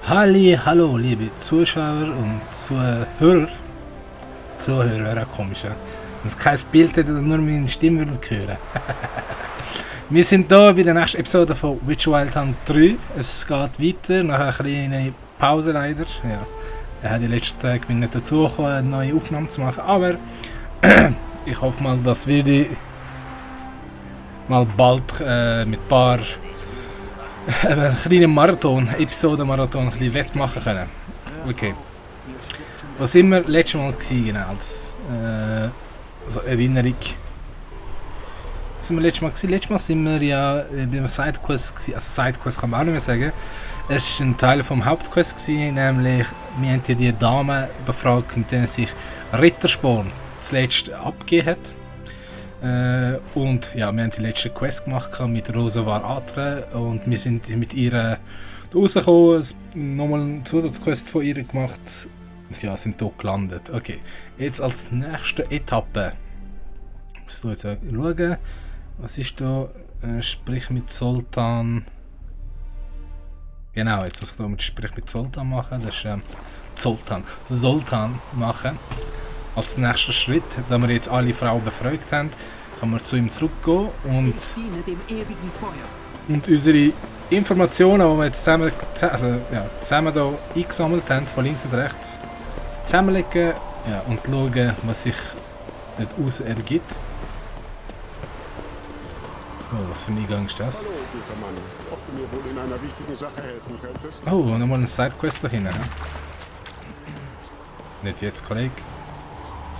Hallo, liebe Zuschauer und Zuhörer, wäre auch komisch, ja. Wenn es kein Bild hätte oder nur meine Stimme würdet hören. Wir sind hier bei der nächsten Episode von Witcher Wild Hunt 3. Es geht weiter, nach einer kleinen Pause leider. Ja. Ich habe die letzten Tage nicht dazu gekommen, eine neue Aufnahme zu machen, aber ich hoffe mal, dass wir die mal bald mit ein paar einen kleinen Marathon, Episoden-Marathon, ein bisschen wettmachen können. Okay. Wo sind wir letztes Mal gewesen, genau, als Erinnerung. Was sind wir letztes Mal gewesen? Letztes Mal sind wir ja bei einem Sidequest gewesen. Also Sidequest kann man auch nicht mehr sagen. Es war ein Teil vom Hauptquest gewesen, nämlich wir haben die Dame befragt, mit der sich Rittersporn zuletzt abgegeben hat. Und ja, wir haben die letzte Quest gemacht mit Rosa Var Atre und wir sind mit ihr rausgekommen, nochmal eine Zusatzquest von ihr gemacht und ja, sind hier gelandet. Okay, jetzt als nächste Etappe musst du jetzt schauen, was ist da, sprich mit Zoltan. Genau, jetzt muss ich da mit Sprich mit Zoltan machen, das ist Zoltan machen. Als nächster Schritt, da wir jetzt alle Frauen befragt haben, können wir zu ihm zurückgehen und unsere Informationen, die wir jetzt zusammen hier eingesammelt haben, von links und rechts, zusammenlegen, ja, und schauen, was sich daraus ergibt. Oh, was für ein Eingang ist das? Hallo, guter Mann. Ob du mir wohl in einer wichtigen Sache helfen könntest? Oh, nochmal eine Sidequest da hinten. Nicht jetzt, Kollege.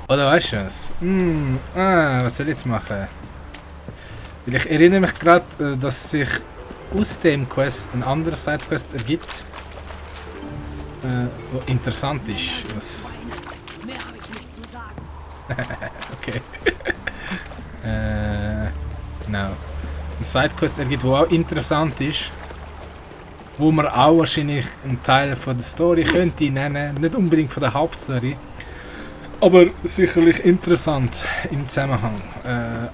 Oder weißt du was? Was soll ich jetzt machen? Weil ich erinnere mich gerade, dass sich aus dem Quest ein anderer Sidequest ergibt, wo interessant ist. Was... Mehr habe ich nicht zu sagen. Okay. Genau. Ein Sidequest ergibt, wo auch interessant ist, wo man auch wahrscheinlich einen Teil von der Story könnte nennen, nicht unbedingt von der Hauptstory. Aber sicherlich interessant im Zusammenhang.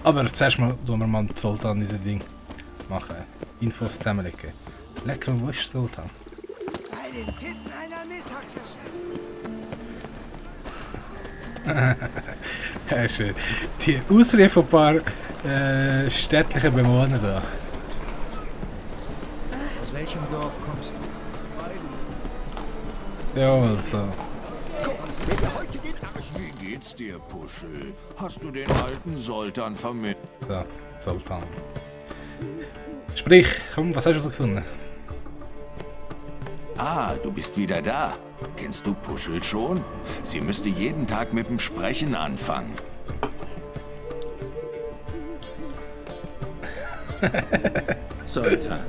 Aber zuerst mal tun wir mal Zoltan diese Ding machen. Infos zusammenlegen. Lecker, wo ist Zoltan? Bei den Titten einer Mittagsschüssel. Ja, schön. Die Ausrede von ein paar städtlichen Bewohnern da. Aus welchem Dorf kommst du? Ja, also. Wie geht's dir, Puschel? Hast du den alten Zoltan vermisst? So, Zoltan. Sprich, komm, was hast du rausgefunden? Ah, du bist wieder da. Kennst du Puschel schon? Sie müsste jeden Tag mit dem Sprechen anfangen. Zoltan.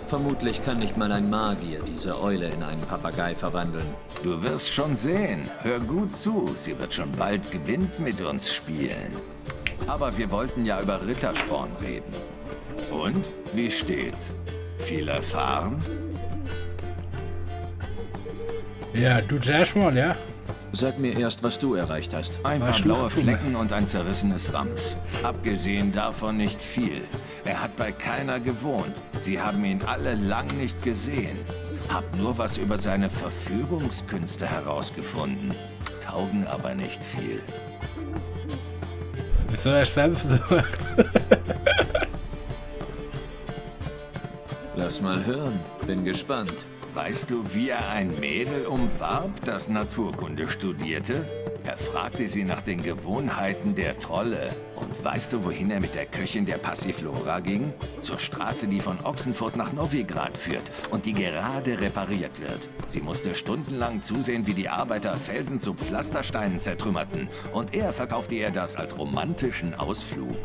Vermutlich kann nicht mal ein Magier diese Eule in einen Papagei verwandeln. Du wirst schon sehen. Hör gut zu. Sie wird schon bald gewinnt mit uns spielen. Aber wir wollten ja über Rittersporn reden. Und? Wie steht's? Viel erfahren? Ja, du zuerst mal, ja? Sag mir erst, was du erreicht hast. Ein Was paar hast du blaue rausgefunden? Flecken und ein zerrissenes Wams. Abgesehen davon nicht viel. Er hat bei keiner gewohnt. Sie haben ihn alle lang nicht gesehen. Hab nur was über seine Verführungskünste herausgefunden. Taugen aber nicht viel. Wieso hast du selber versucht? Lass mal hören. Bin gespannt. Weißt du, wie er ein Mädel umwarb, das Naturkunde studierte? Er fragte sie nach den Gewohnheiten der Trolle. Und weißt du, wohin er mit der Köchin der Passiflora ging? Zur Straße, die von Ochsenfurt nach Novigrad führt und die gerade repariert wird. Sie musste stundenlang zusehen, wie die Arbeiter Felsen zu Pflastersteinen zertrümmerten. Und er verkaufte ihr das als romantischen Ausflug.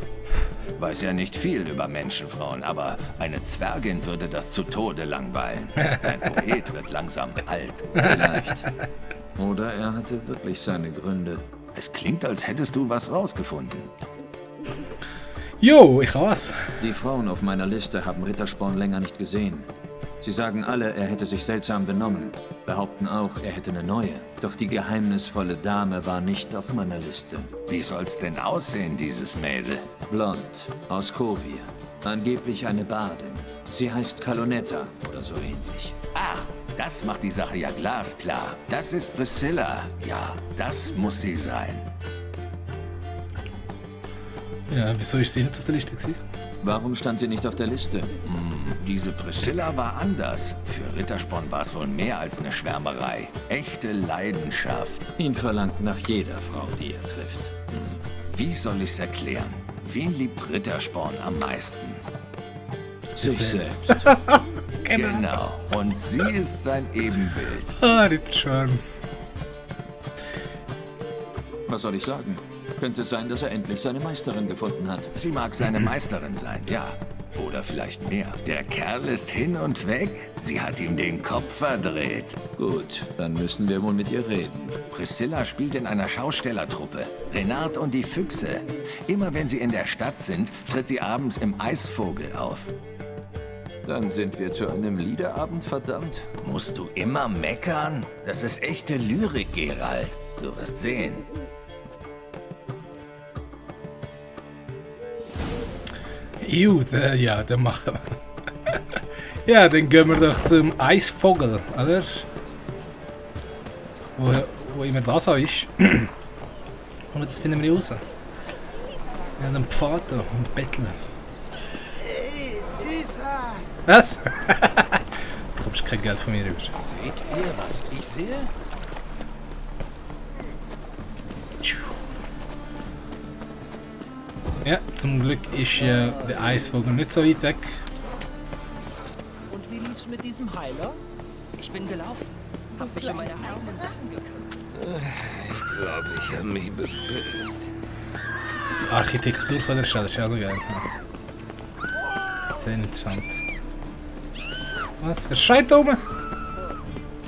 Weiß ja nicht viel über Menschenfrauen, aber eine Zwergin würde das zu Tode langweilen. Ein Poet wird langsam alt. Vielleicht. Oder er hatte wirklich seine Gründe. Es klingt, als hättest du was rausgefunden. Jo, ich was. Die Frauen auf meiner Liste haben Rittersporn länger nicht gesehen. Sie sagen alle, er hätte sich seltsam benommen, behaupten auch, er hätte eine neue. Doch die geheimnisvolle Dame war nicht auf meiner Liste. Wie soll's denn aussehen, dieses Mädel? Blond, aus Kovir, angeblich eine Bardin. Sie heißt Kalonetta oder so ähnlich. Ah, Das macht die Sache ja glasklar. Das ist Priscilla. Ja, das muss sie sein. Ja, wieso ist sie nicht auf der Liste gewesen? Warum stand sie nicht auf der Liste? Diese Priscilla war anders. Für Rittersporn war es wohl mehr als eine Schwärmerei. Echte Leidenschaft. Ihn verlangt nach jeder Frau, die er trifft. Wie soll ich's erklären? Wen liebt Rittersporn am meisten? Sich selbst. Genau. Und sie ist sein Ebenbild. Ah, Rittersporn. Was soll ich sagen? Könnte sein, dass er endlich seine Meisterin gefunden hat. Sie mag seine Meisterin sein, ja. Oder vielleicht mehr. Der Kerl ist hin und weg. Sie hat ihm den Kopf verdreht. Gut, dann müssen wir wohl mit ihr reden. Priscilla spielt in einer Schaustellertruppe. Renard und die Füchse. Immer wenn sie in der Stadt sind, tritt sie abends im Eisvogel auf. Dann sind wir zu einem Liederabend verdammt. Musst du immer meckern? Das ist echte Lyrik, Gerald. Du wirst sehen. Gut, ja, dann machen wir. Ja, dann gehen wir doch zum Eisvogel, oder? Wo immer das auch ist. Und das finden wir raus. Wir haben einen Pfad da und Bettler. Hey, Süßer! Was? Du kommst kein Geld von mir rüber. Seht ihr, was ich sehe? Ja, zum Glück ist der Eisvogel nicht so weit weg. Und wie lief's mit diesem Heiler? Ich bin gelaufen. Hab mich um meine eigenen Sachen gekümmert. Ich glaube, ich habe mich bebist. Die Architektur von der Stadt ist auch noch geil. Sehr interessant. Was? Wer schreit da oben?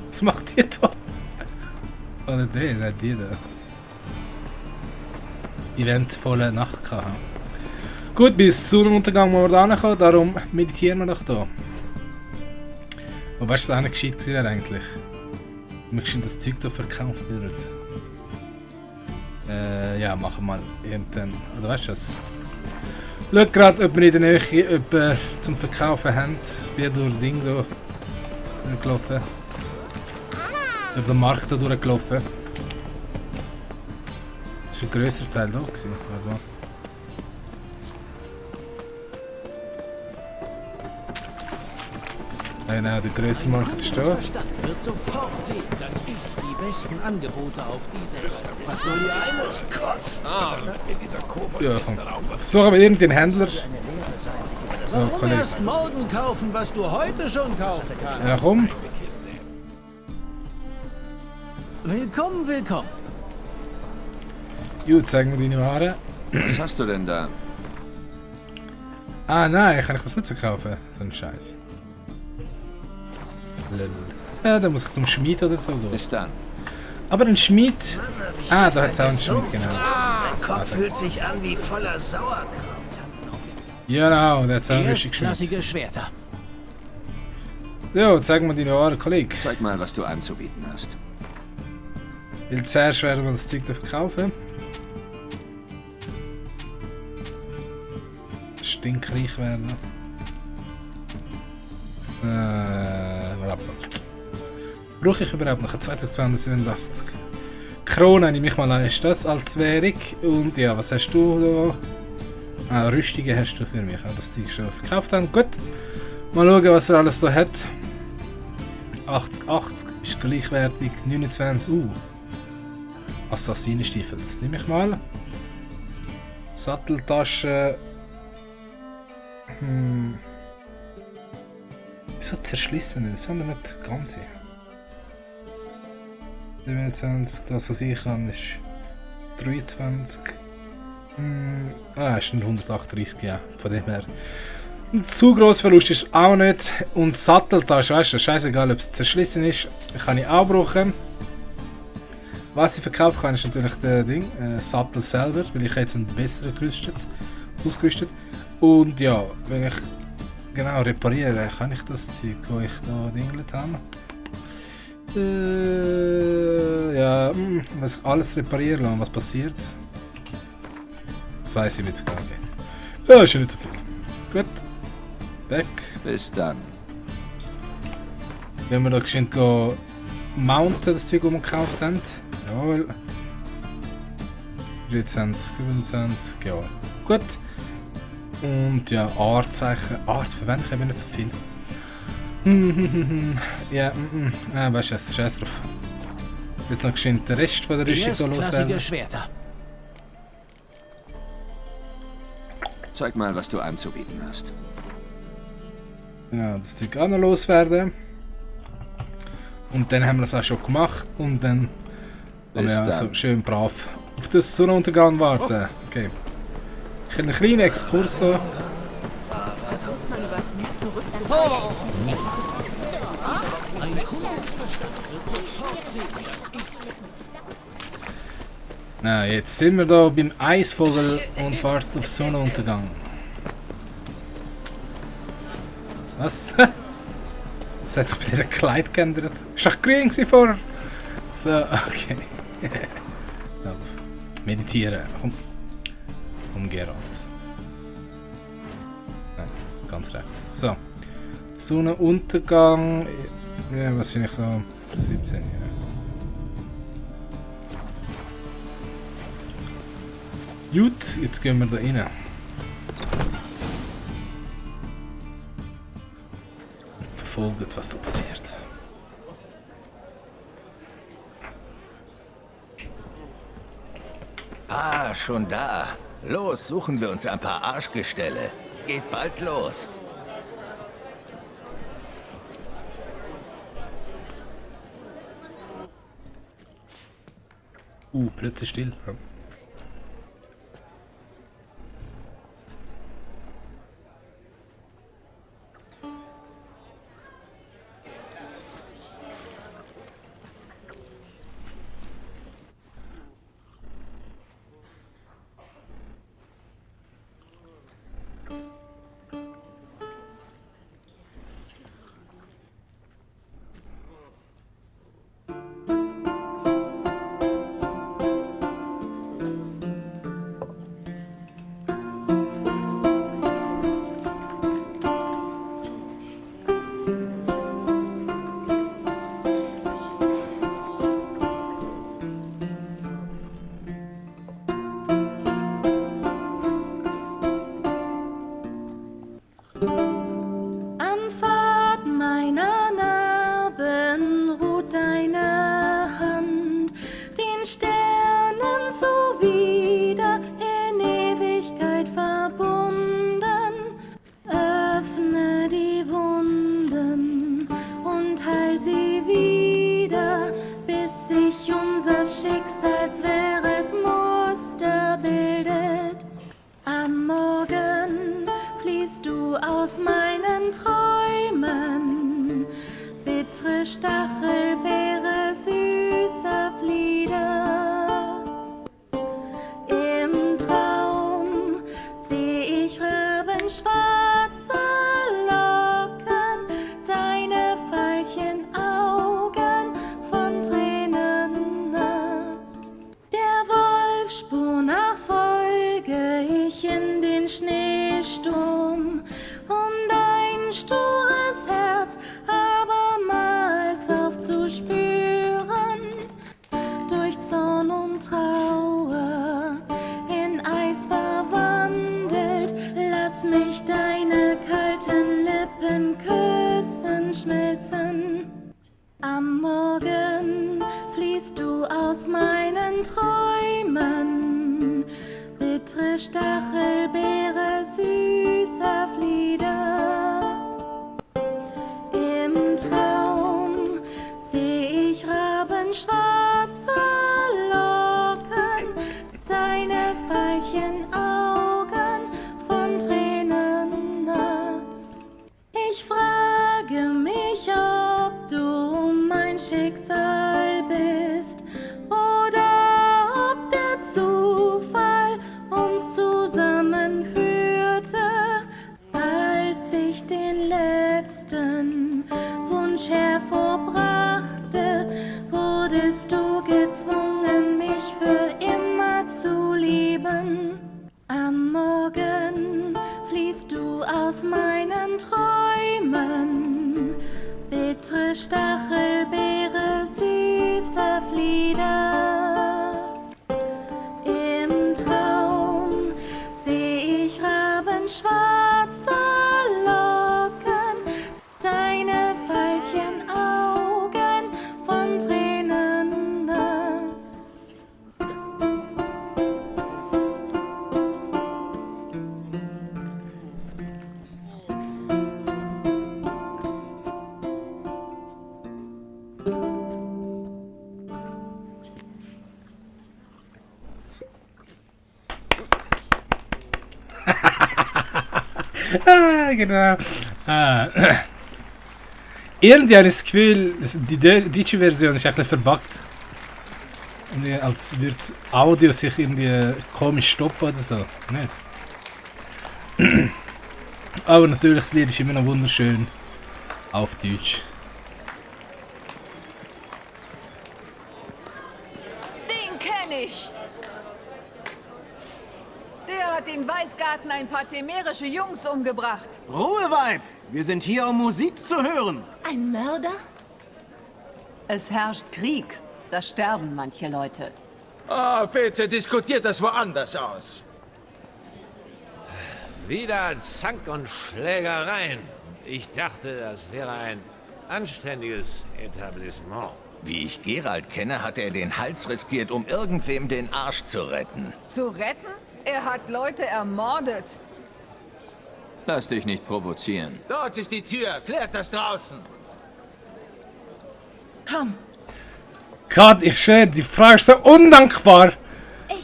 Was macht ihr da? Oder der? Nein, die da. Eventvolle Nacht gehabt. Gut, bis Sonnenuntergang wollen wir da hinkommen, darum meditieren wir doch hier. Und weißt du, was auch nicht gescheit gewesen wäre eigentlich? Wenn wir das Zeug hier verkauft wird. Ja, machen wir mal irgendwann. Oder weißt du was? Schau gerade, ob wir in der Nähe jemanden zum Verkaufen haben. Ich bin durch das Ding hier durchgelaufen. Über den Markt hier durchgelaufen. Das war ein grösserer Teil da gewesen. Warte mal. Genau, der grössere Markt ist da. Verstand wird sofort sehen, dass ich die besten Angebote auf dieser Seite. Was soll hier alles? Ja, komm. Suchen wir irgendeinen Händler. So, Warum Kollege. erst morgen kaufen, was du heute schon kaufen kannst? Ja, komm. Willkommen, willkommen. Gut, zeigen wir deine Ware. Was hast du denn da? Ah, nein, kann ich das nicht verkaufen? So ein Scheiß. Lol. Ja, da muss ich zum Schmied oder so gehen. Bis dann. Aber ein Schmied. Ah, da hat es auch einen Schmied, genau. Mein Kopf fühlt sich an wie voller Sauerkraut. Genau, der hat es auch einen richtig Schmied. Erstklassige Schwerter. Ja, zeig mir deine Ware, Kollege. Zeig mal, was du anzubieten hast. Weil zuerst werden wir das Zeug da verkaufen. Stinkreich werden. Brauche ich überhaupt noch 2287 Kronen, nehme ich mal an, ist das als Währung. Und ja, was hast du da? Ah, Rüstungen hast du für mich, das Zeug schon verkauft haben. Gut, mal schauen, was er alles da hat. 80 ist gleichwertig, 29, Assassinenstiefel, das nehme ich mal. Satteltasche. Wieso zerschlissen? Wieso haben wir nicht ganze? 27, das was ich kann, ist 23. Ist ein 138, ja. Von dem her. Ein zu grosser Verlust ist auch nicht. Und Satteltasche, weißt du, scheißegal ob es zerschlissen ist, kann ich auch brauchen. Was ich verkaufen kann, ist natürlich der Ding, Sattel selber, weil ich jetzt einen besseren ausgerüstet. Und ja, wenn ich genau repariere, kann ich das Zeug, wo ich da dinglet habe. Ja, was ich alles reparieren lassen, was passiert? Das weiss ich jetzt gar nicht. Ja, ist ja nicht so viel. Gut. Weg. Bis dann. Wenn wir da geschwind gehen, mounten, das Zeug, das wir gekauft haben. Jawohl. 23, 27, ja. Gut. Und ja, Artzeichen. Art verwende ich eben nicht so viel. Ja, weißt du was, scheiß drauf. Jetzt noch geschwind den Rest von der Rüstung loswerden. Erstklassige Schwerter. Zeig mal, was du anzubieten hast. Ja, das Zeug auch noch loswerden. Und dann haben wir das auch schon gemacht. Und dann haben wir ja so schön brav auf den Sonnenuntergang warten. Okay. Ich habe einen kleinen Exkurs hier. Na, jetzt sind wir da beim Eisvogel und warten auf den Sonnenuntergang. Was? Das hat sich bei dieser Kleid geändert. Ist doch grün vorher. So, okay. Ja, meditieren. Komm, Gerald. Nein, ganz rechts. So. Sonnenuntergang. Ja, was sind ich so? 17, ja. Gut, jetzt gehen wir da rein. Verfolgt, was da passiert. Ah, schon da. Los, suchen wir uns ein paar Arschgestelle. Geht bald los. Plötzlich still. Ja. Am Pfad meiner Narben ruht deine Hand, den Sternen zuwider in Ewigkeit verbunden. Öffne die Wunden und heil sie wieder, bis sich unser Schicksalswehres Muster bildet. Am Morgen fließt du aus meinen Träumen, bittere Stachelbeere süßer Flieder. Im Traum seh ich rabenschwarze Locken, deine Veilchenaugen von Tränen nass. Der Wolfsspur nach folge ich in den Schneesturm, um dein stures Herz abermals aufzuspüren. Durch Zorn und Trauer in Eis verwandelt, lass mich deine kalten Lippen küssen, schmelzen. Am Morgen fließt du aus meinen Träumen, bittere Stachelbeere süßer Flieder. Im Traum seh ich rabenschwarze Locken, deine Veilchenaugen von Tränen nass. Ich frage mich, ob du mein Schicksal bist oder ob der Zufall uns zusammenführte, als ich Genau. Irgendwie habe ich das Gefühl, die deutsche Version ist ein bisschen verbuggt. Irgendwie, als würde das Audio sich irgendwie komisch stoppen oder so. Nicht? Aber natürlich, das Lied ist immer noch wunderschön auf Deutsch. Den kenne ich. Der hat in Weißgarten ein paar temerische Jungs umgebracht. Ruhe, Weib! Wir sind hier, um Musik zu hören. Ein Mörder? Es herrscht Krieg. Da sterben manche Leute. Oh, bitte diskutiert das woanders aus. Wieder Zank und Schlägereien. Ich dachte, das wäre ein anständiges Etablissement. Wie ich Gerald kenne, hat er den Hals riskiert, um irgendwem den Arsch zu retten. Zu retten? Er hat Leute ermordet. Lass dich nicht provozieren. Dort ist die Tür. Klärt das draußen. Komm, Gott, ich schwöre, die Frau ist so undankbar.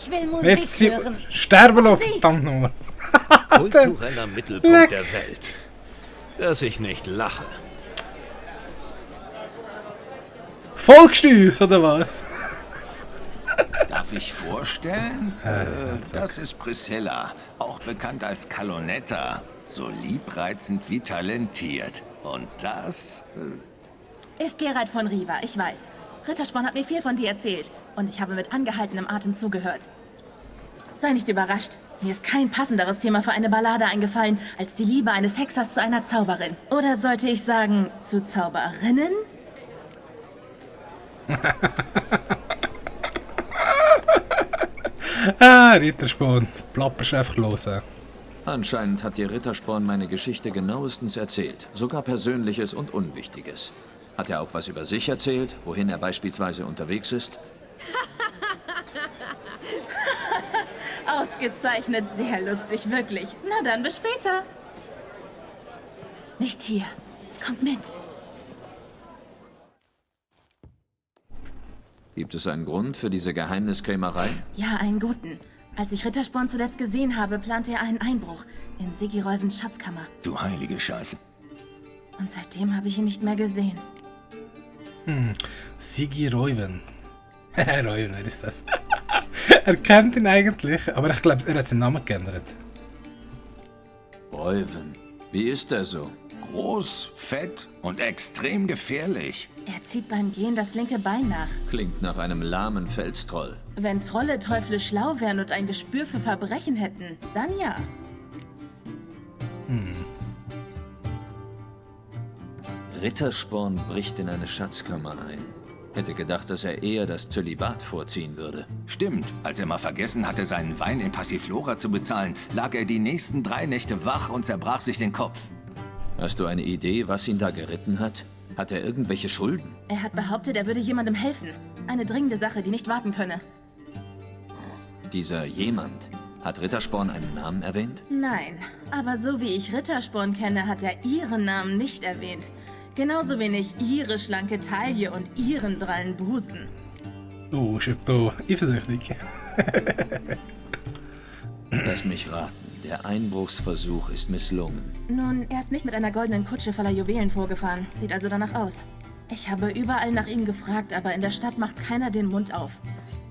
ich will Musik Jetzt sie hören. sterben lassen, verdammt nochmal. Kultureller Mittelpunkt der Welt. Dass ich nicht lache. Volksstüß, oder was? Darf ich vorstellen? Das ist Priscilla, auch bekannt als Calonetta. So liebreizend wie talentiert. Und das... Ist Gerald von Riva, ich weiß. Rittersporn hat mir viel von dir erzählt und ich habe mit angehaltenem Atem zugehört. Sei nicht überrascht, mir ist kein passenderes Thema für eine Ballade eingefallen, als die Liebe eines Hexers zu einer Zauberin. Oder sollte ich sagen, zu Zauberinnen? Rittersporn, plapperst einfach los. Anscheinend hat dir Rittersporn meine Geschichte genauestens erzählt, sogar Persönliches und Unwichtiges. Hat er auch was über sich erzählt, wohin er beispielsweise unterwegs ist? Ausgezeichnet, sehr lustig, wirklich. Na dann, bis später. Nicht hier. Kommt mit. Gibt es einen Grund für diese Geheimniskrämerei? Ja, einen guten. Als ich Rittersporn zuletzt gesehen habe, plante er einen Einbruch in Sigirolvens Schatzkammer. Du heilige Scheiße. Und seitdem habe ich ihn nicht mehr gesehen. Sigi Reuven. Reuven, wer ist das? Er kennt ihn eigentlich, aber ich glaube, er hat seinen Namen geändert. Reuven. Wie ist er so? Groß, fett und extrem gefährlich. Er zieht beim Gehen das linke Bein nach. Klingt nach einem lahmen Felstroll. Wenn Trolle teuflisch schlau wären und ein Gespür für Verbrechen hätten, dann ja. Rittersporn bricht in eine Schatzkammer ein. Hätte gedacht, dass er eher das Zölibat vorziehen würde. Stimmt, als er mal vergessen hatte, seinen Wein in Passiflora zu bezahlen, lag er die nächsten 3 Nächte wach und zerbrach sich den Kopf. Hast du eine Idee, was ihn da geritten hat? Hat er irgendwelche Schulden? Er hat behauptet, er würde jemandem helfen. Eine dringende Sache, die nicht warten könne. Dieser jemand, hat Rittersporn einen Namen erwähnt? Nein, aber so wie ich Rittersporn kenne, hat er ihren Namen nicht erwähnt. Genauso wenig ihre schlanke Taille und ihren drallen Busen. Oh, ich bin da eifersüchtig. Lass mich raten, der Einbruchsversuch ist misslungen. Nun, er ist nicht mit einer goldenen Kutsche voller Juwelen vorgefahren. Sieht also danach aus. Ich habe überall nach ihm gefragt, aber in der Stadt macht keiner den Mund auf.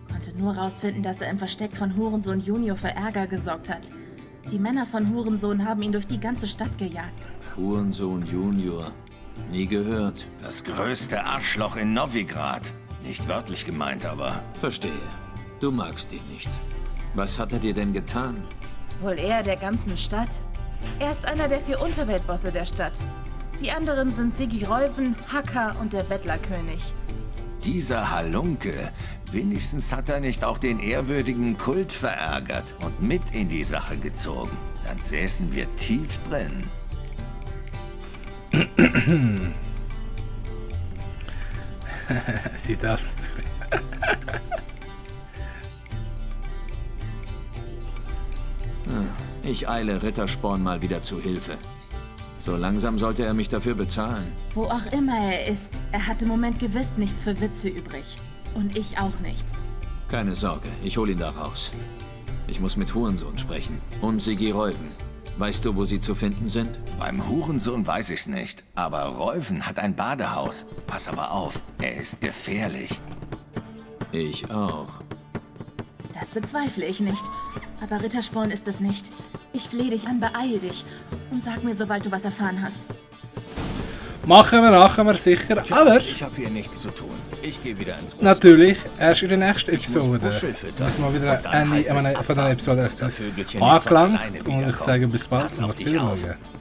Konnte nur rausfinden, dass er im Versteck von Hurensohn Junior für Ärger gesorgt hat. Die Männer von Hurensohn haben ihn durch die ganze Stadt gejagt. Hurensohn Junior. Nie gehört. Das größte Arschloch in Novigrad. Nicht wörtlich gemeint, aber... Verstehe. Du magst ihn nicht. Was hat er dir denn getan? Wohl eher der ganzen Stadt. Er ist einer der 4 Unterweltbosse der Stadt. Die anderen sind Sigirolven, Hacker und der Bettlerkönig. Dieser Halunke, wenigstens hat er nicht auch den ehrwürdigen Kult verärgert und mit in die Sache gezogen. Dann säßen wir tief drin. Sieht aus. Ich eile Rittersporn mal wieder zu Hilfe. So langsam sollte er mich dafür bezahlen. Wo auch immer er ist, er hat im Moment gewiss nichts für Witze übrig. Und ich auch nicht. Keine Sorge, ich hol ihn da raus. Ich muss mit Hurensohn sprechen. Und Sigirolven. Weißt du, wo sie zu finden sind? Beim Hurensohn weiß ich's nicht, aber Rolfen hat ein Badehaus. Pass aber auf, er ist gefährlich. Ich auch. Das bezweifle ich nicht. Aber Rittersporn ist es nicht. Ich flehe dich an, beeil dich. Und sag mir, sobald du was erfahren hast. Machen wir sicher. Aber Ich habe hier nichts zu tun. Ich gehe wieder ins natürlich, erst in der nächsten Ich muss Episode. Puschel füttern. Müssen wir wieder Und dann Ende heißt es von der abwarten, Episode ob das Vögelchen nicht von angelangt. alleine Und ich wiederkommt. sage bis bald Pass und auf auf dich auf. Wiedersehen.